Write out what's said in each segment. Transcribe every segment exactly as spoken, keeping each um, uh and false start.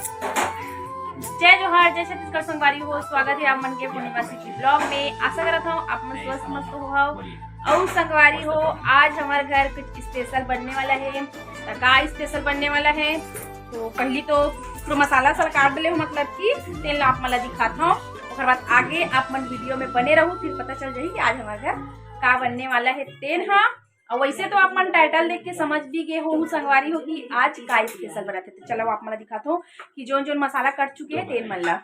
जय जोहार, जय छत्तीसगढ़ संगवारी हो। स्वागत है आप मन के पूर्णिमा सिटी ब्लॉग में। आशा करत हूँ आप मन स्वस्थ मस्त हो हव। अउ संगवारी हो, आज हमारे घर कुछ स्पेशल बनने वाला है। त का स्पेशल बनने वाला है, तो पहली तो पूरा मसाला साला काट डले हो, मतलब कि तेल ला आप मन ला दिखात हूँ। ओकर बाद आगे आप मन वीडियो में बने रहू, फिर पता चल जाही कि आज हमारे घर का बनने वाला है तेन ह। और वैसे तो आप मन टाइटल देख के समझ भी गए हो संगवारी हो कि आज का स्पेशल बनत है। तो चलो आप मन ला दिखात हूँ कि जोन जोन मसाला कट चुके हैं तेन मन ला।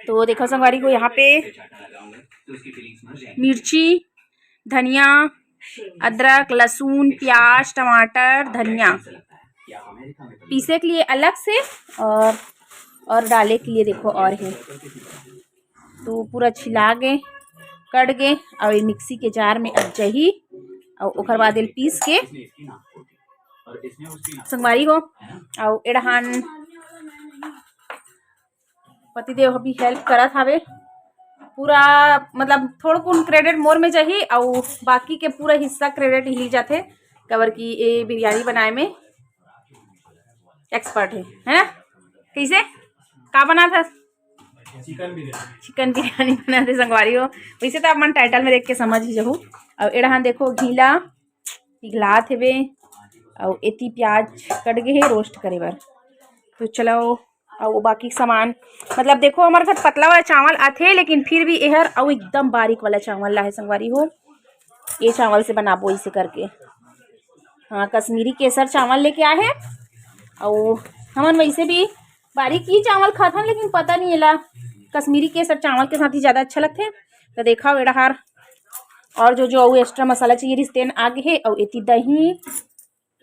तो देखो संगवारी हो, यहाँ पे मिर्ची, धनिया, अदरक, लहसुन, प्याज, टमाटर, धनिया पीसे के लिए अलग से और और डाले के लिए देखो और है। तो पूरा छिला गे, कट गे, और ये मिक्सी के जार में अब जही, और ओकर बाद एल पीस के संगवारी हो, और एड़हान पतिदेव भी हेल्प करत हावे। पूरा मतलब थोड़कुन क्रेडिट मोर में जही, और बाकी के पूरा हिस्सा क्रेडिट ही जाथे, काबर कि ये बिरयानी बनाए में एक्सपर्ट है, है ना? कैसे का बना था? चिकन बिरयानी। चिकन बिरयानी बनाथे संगवारी हो। वैसे तो आप मन टाइटल में देख के समझ ही जहू। और एड़हान देखो घीला पिघलात हेबे, और एती प्याज कट गे हे रोस्ट करे बर। तो चलो, और वो बाकी सामान, मतलब देखो हमारे घर पतला वाला चावल आथे, लेकिन फिर भी एहर और एकदम बारीक वाला चावल ला है संगवारी हो। ये चावल से बनाबो इसे करके। हाँ, कश्मीरी केसर चावल लेके आए हैं। और हमन वैसे भी बारीक ही चावल खाथन, लेकिन पता नहीं एला कश्मीरी केसर चावल के साथ ही ज्यादा अच्छा लगथे। तो देखा एड़हार और जो जो अउ एक्स्ट्रा मसाला चाहिए रिहिस तेन आगे हे। और एती दही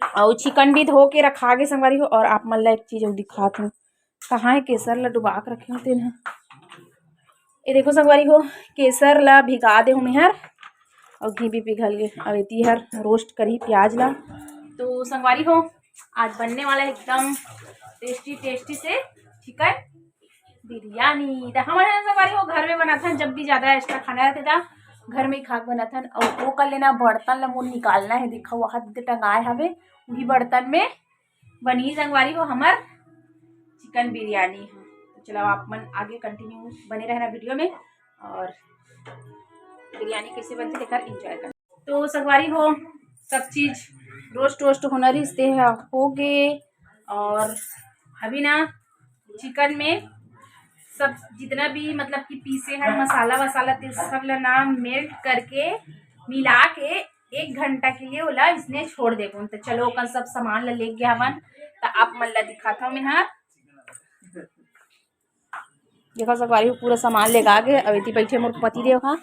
और चिकन भी धो के रखा गे संगवारी हो। और आप मन ला एक चीज अउ दिखात हूँ, कहाँ है केसर ला डुबा के रखे हो तेन ह। ये देखो संगवारी हो, केसर ला भिगा दे हूँ मेहर, और घी भी पिघल गे। अब एती हर रोस्ट करी प्याज ला। तो संगवारी हो, आज बनने वाला है एकदम टेस्टी टेस्टी से चिकन बिरयानी। तो हमारे यहाँ संगवारी हो घर में बनाथन, जब भी ज्यादा एक्स्ट्रा खाना रहते था घर में ही खा के बनाथन। और वो कर लेना, बर्तन ला मोर निकालना है, देखा वहाँ दे टंगाए हवे, वही बर्तन में बनी संगवारी हो हमर चिकन बिरयानी ह। तो चलो आप मन आगे कंटिन्यू बने रहना वीडियो में, और बिरयानी कैसे बनते देखा एंजॉय कर। तो संगवारी हो, सब चीज रोस्ट वोस्ट होना रिहिस ते ह हो गे। और अभी ना चिकन में सब जितना भी मतलब कि पीसे हैं मसाला वसाला, ते सब ला ना मेल्ट करके मिला के एक घंटा के लिए ओला इसने छोड़ देबो। तो चलो ओकर सब सामान ला लेके गया हवन, तो आप मन ला दिखाता हूँ मैं। हाँ, देखो संगवारी हो, पूरा सामान लेगा गे। अब एती बैठे मोर पति देव हा,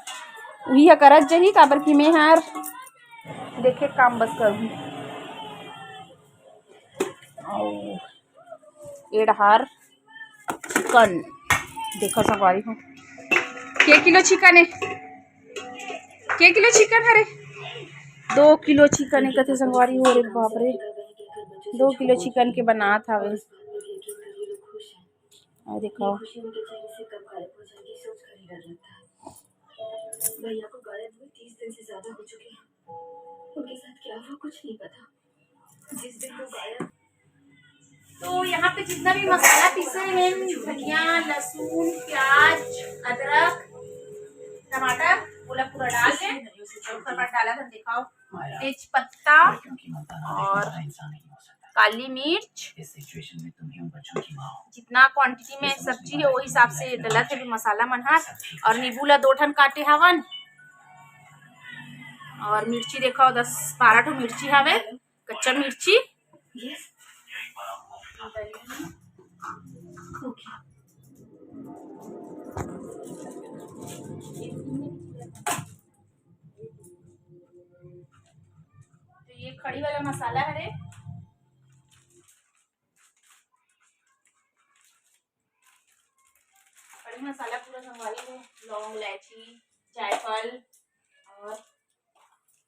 उही हा करत जही, काबर कि मैं हर देखे काम बस करूँ। एड़हार चिकन देखो संगवारी हो, के किलो चिकन है, के किलो चिकन हरे, दो किलो चिकन है कथे संगवारी हो। अरे बाप रे, दो किलो चिकन के बनात हवे। और देखो भैया को गायब हुए तीस दिन से ज्यादा हो चुके हैं। उनके साथ क्या हुआ कुछ नहीं पता। जिस दिन वो गायब तो यहाँ पे जितना भी मसाला पीसे हैं, धनिया, लहसुन, प्याज, अदरक, टमाटर, पूरा पूरा डाल के और ऊपर डाला था। दिखाओ, तेज पत्ता और काली मिर्च, जितना क्वांटिटी में सब्जी है, वो हिसाब से डलत है मसाला मन हर। और नींबू ला दो ठन काटे हवन, और मिर्ची देखो, दस बारह ठो मिर्ची हवे, कच्चा मिर्ची। तो ये खड़ी वाला मसाला हरे, खड़ी मसाला पूरा संगवारी हो, लौंग, इलायची, जायफल और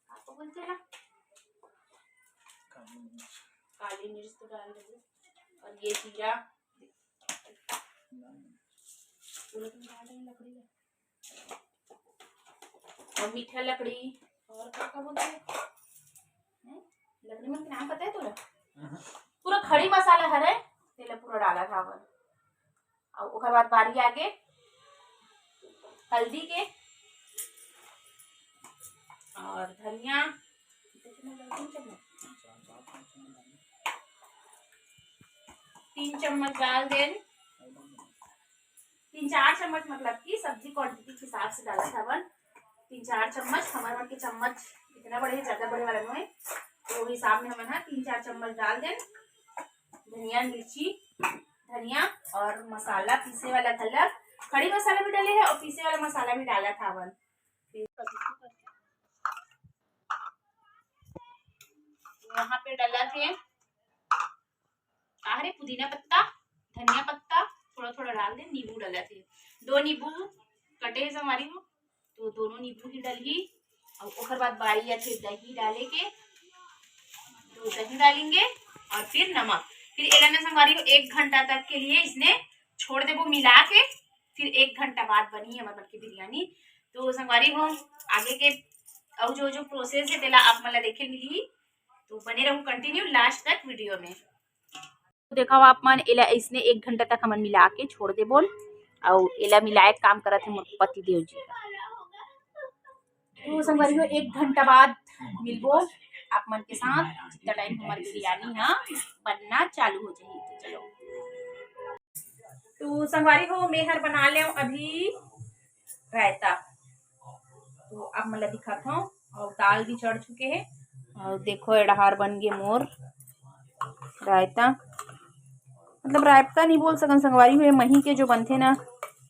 आपको बोलते हैं ना, काली मिर्च तो डाल दो, और ये जीरा, पूरा तुम डाल दो लकड़ी का। और मीठा लकड़ी, और का का बोलते हैं? हैं? लकड़ी मन के नाम पता है तोला? पूरा खड़ी मसाला हरे, तेला पूरा डालत हावन। अउ ओकर बाद बारी आगे हल्दी के और धनिया, तीन चम्मच डाल देन, तीन चार चम्मच, मतलब कि सब्जी क्वांटिटी के हिसाब से डालत हवन। तीन चार चम्मच, हमर मन के चम्मच इतना बड़े हे, ज्यादा बड़े वाला नोहे, तो वो हिसाब में हमन हा तीन चार चम्मच डाल देन। धनिया, मिर्ची, धनिया और मसाला पीसे वाला घलक, खड़ी मसाला भी डाले हे और पीसे वाला मसाला भी डालत हावन। यहाँ पे डालत हे का हरे, पुदीना पत्ता, धनिया पत्ता थोड़ा थोड़ा डाल दे, नींबू डालत हे, दो नींबू कटे हे संगवारी हो, तो दोनों नींबू ही डलही। और ओकर बाद बारी आथे दही डाले के, तो दही डालेंगे और फिर नमक। फिर एला ना संगवारी हो एक घंटा तक के लिए इसने छोड़ देबो मिला के, फिर एक घंटा बाद बनी है मतलब कि बिरयानी। तो संगवारी हो आगे के अउ जो जो प्रोसेस है तेला आप मन ला देखे मिलही, तो बने रहू कंटिन्यू लास्ट तक वीडियो में। देखो आप मन, एला इसने एक घंटा तक हमन मिला के छोड़ देबोन। अउ एला मिलाए के काम करत हे मोर पति देव जी। तो संगवारी हो, एक घंटा बाद मिलबो आप मन के साथ, जितना टाइम हमर बिरयानी हा बनना चालू हो जाही। तो चलो, तो संगवारी हो, मैं हर बना ले अभी रायता। तो आप मन ला दिखात हूँ, और दाल भी चढ़ चुके हैं। और देखो, एडहार बन गे मोर रायता, मतलब रायता नहीं बोल सकन संगवारी हो, मही के जो बनथे ना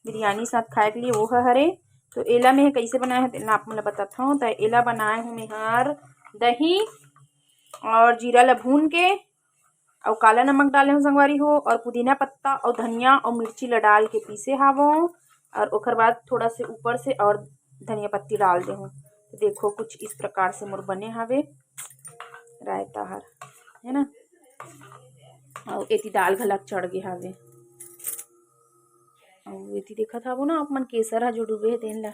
बिरयानी साथ खाए के लिए, वो ह हरे। तो एला मैं कैसे बनाए हूँ, तेला आप मन ला बतात हूँ। तो एला बनाए हूँ मैं हर दही और जीरा ला भून के, और काला नमक डाले हूँ संगवारी हो, और पुदीना पत्ता और धनिया और मिर्ची ला डाल के पीसे हावों, और ओकर बाद थोड़ा से ऊपर से और धनिया पत्ती डाल दे हूँ। तो देखो, कुछ इस प्रकार से मोर बने हावे रायता हर, है ना। और एती दाल घलक चढ़ गे हावे। और एती देखत हावो ना आप मन, केसर हा जो डूबे हे तेन ला।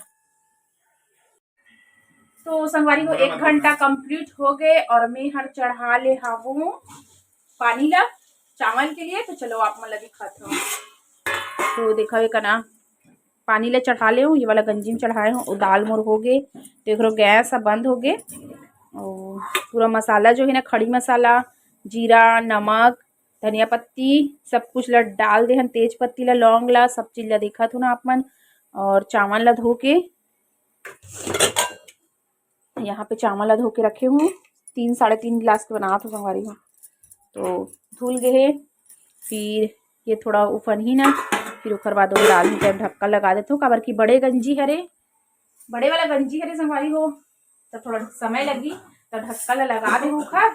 तो संगवारी हो, एक घंटा कंप्लीट हो गए और मैं हर चढ़ा ले हावों पानी ला चावल के लिए। तो चलो, आप मन ला दिखात हूँ। तो देखा, एक ना पानी ला चढ़ा ले हूँ, ये वाला गंजी में चढ़ाए हूँ। और दाल मोर हो गए, तो एकरो गैस अब बंद हो गए। और पूरा मसाला जो है ना, खड़ी मसाला, जीरा, नमक, धनिया पत्ती, सब कुछ ला डाल दे हन, तेज पत्ती ला, लौंग ला, सब चीज ला देखत हो ना आप मन। और चावल ला धो के, यहाँ पे चावल ला धो के रखे हूँ, तीन साढ़े तीन गिलास के बनात हो संगवारी हो, तो धुल गए हे। फिर ये थोड़ा उफनही ना, फिर ओकर बाद वो डाल के ढक्कन लगा देते हो, काबर कि बड़े गंजी हरे, बड़े वाला गंजी हरे संगवारी हो, तो थोड़ा समय लगी, तो ढक्कन ला लगा दे ओकर,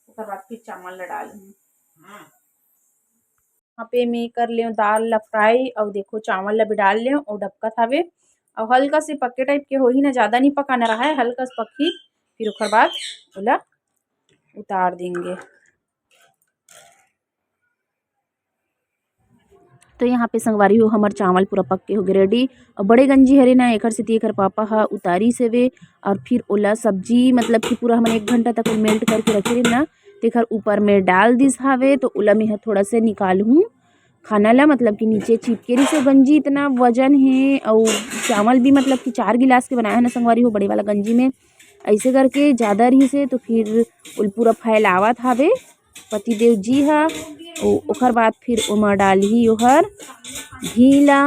ओकर बाद फिर चावल ला डाल। यहाँ पे मैं कर लेव दाल ला फ्राई, और देखो, चावल ला भी डाल लेव और ढक्कत हावे। और हल्का से पक्के टाइप के होही ना, ज्यादा नहीं पकाना रहा है, हल्का से पकही, फिर ओकर बाद ओला उतार देंगे। तो यहाँ पे संगवारी हो, हमर चावल पूरा पक के हो गए रेडी। और बड़े गंजी हरे ना, एकर सेती एकर पापा ह उतारी सेवे। और फिर ओला सब्जी, मतलब कि पूरा हमन एक घंटा तक मेल्ट करके रखे रहे ना, तेकर ऊपर में डाल दिस हावे। तो ओला मैं ह थोड़ा से निकालहूँ खाना ला, मतलब कि नीचे चिपके रहिस हे गंजी, इतना वजन हे। और चावल भी मतलब कि चार गिलास के बनाए हे ना संगवारी हो, बड़े वाला गंजी में। ऐसे करके ज़्यादा रहिस हे, तो फिर ओल पूरा फैलावत हावे पतिदेव जी ह। ओ-, ओकर बाद फिर ओमा डालही ओहर घी ला,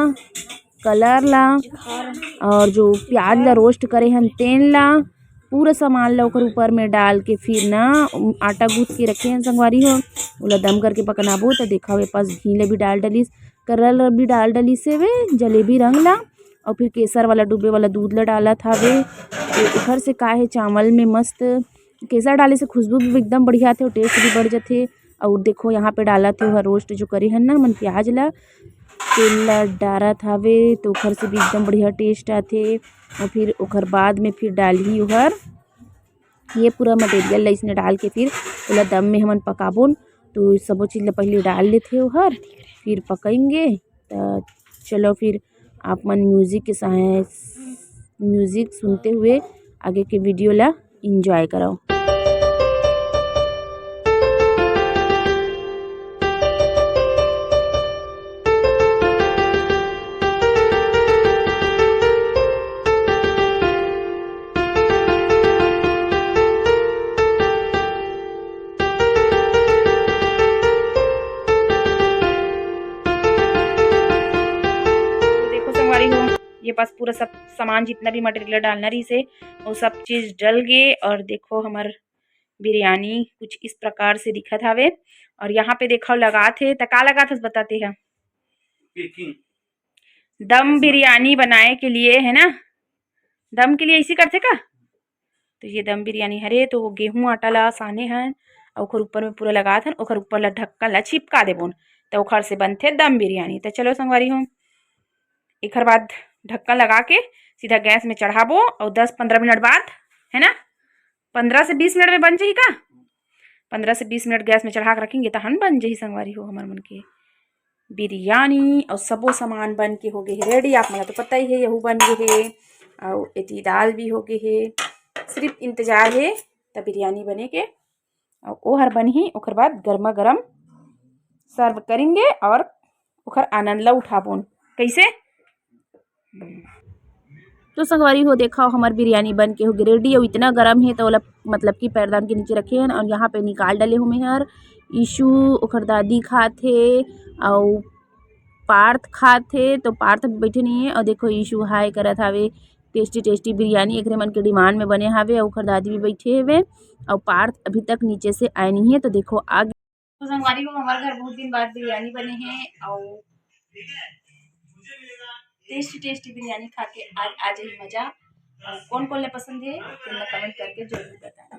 कलर ला, और जो प्याज ला रोस्ट करे हन तेन ला, पूरा सामान ला ओकर ऊपर में डाल के फिर ना आटा गूंथ के रखे हन संगवारी हो, ओला दम करके पकनाबो। त देखा, ए पास घी ला भी डाल डलिस, कलर ला भी डाल डलिस हेवे, जलेबी रंग ला, और फिर केसर वाला डूबे वाला दूध ला डालत हावे। तो एखर से का हे, चावल में मस्त केसर डाले से खुशबू भी एकदम बढ़िया आथे और टेस्ट भी बढ़ जाथे। और देखो, यहाँ पे डालत हे ओहर रोस्ट जो करे हन ना हमन प्याज ला, तेल ला डारत हावे, तो ओखर से भी एकदम बढ़िया टेस्ट आथे। और फिर ओखर बाद में फिर डालही ओहर, ये पूरा मटेरियल ला इसने डाल के फिर ओला दम में हमन पकाबोन। तो सबो चीज ला पहले डाल लेथे ओहर, फिर पकाएंगे। त चलो फिर आप मन म्यूजिक के साथ, म्यूजिक सुनते हुए आगे के वीडियो ला एंजॉय कराओ। बस पूरा सब सामान, जितना भी मटेरियल डालना रहिस हे, वो सब चीज डल गे। और देखो, हमर बिरयानी कुछ इस प्रकार से दिखत हवे। और यहाँ पे देखो, लगात हे, त का लगात हस, बताते हैं। दम बिरयानी बनाए के लिए, है ना, दम के लिए इसी करथे का? तो ये दम बिरयानी हरे, तो वो गेहूं आटा ला साने हन, अउ ओखर ऊपर में पूरा लगात हन, ओखर ऊपर ला ढक्कन ला चिपका देबोन, तो ओखर से बनथे दम बिरयानी। तो चलो संगवारी हो, एखर बाद ढक्कन लगा के सीधा गैस में चढ़ाबो, और दस पंद्रह मिनट बाद, है ना, पंद्रह से बीस मिनट में बन जाही का? पंद्रह से बीस मिनट गैस में चढ़ा के रखेंगे, तहन बन जाही संगवारी हो हमर मन के बिरयानी। और सबो सामान बन के हो गे हे रेडी। आप मन ला तो पता ही है, यहू बन गे हे, और एती दाल भी हो गे हे। सिर्फ इंतजार है त बिरयानी बने के, और ओहर बनही, ओकर बाद गर्मा गर्म सर्व करेंगे और ओकर आनंद ला उठाबोन। कैसे? तो संगवारी हो, देखा, हमर बिरयानी बन के हो गे रेडी। और इतना गरम है, तो ओला, मतलब कि पैरदान के नीचे रखे हन, और यहाँ पे निकाल डाले हूँ मैं हर। ईशु, ओकर दादी खात हे, और पार्थ खात हे, तो पार्थ अभी बैठे नहीं है। और देखो, ईशु हाय करत हावे, टेस्टी टेस्टी बिरयानी एकरे मन के डिमांड में बने हावे, और ओकर दादी भी बैठे हवे, और पार्थ अभी तक नीचे से आए नहीं है। तो देखो, आ तो संगवारी हो, हमारे घर बहुत दिन बाद बिरयानी बने हैं, और टेस्टी टेस्टी बिरयानी खा के आज आ जाही मजा। और कौन कौन ले पसंद है, तो कमेंट करके जरूर बताना।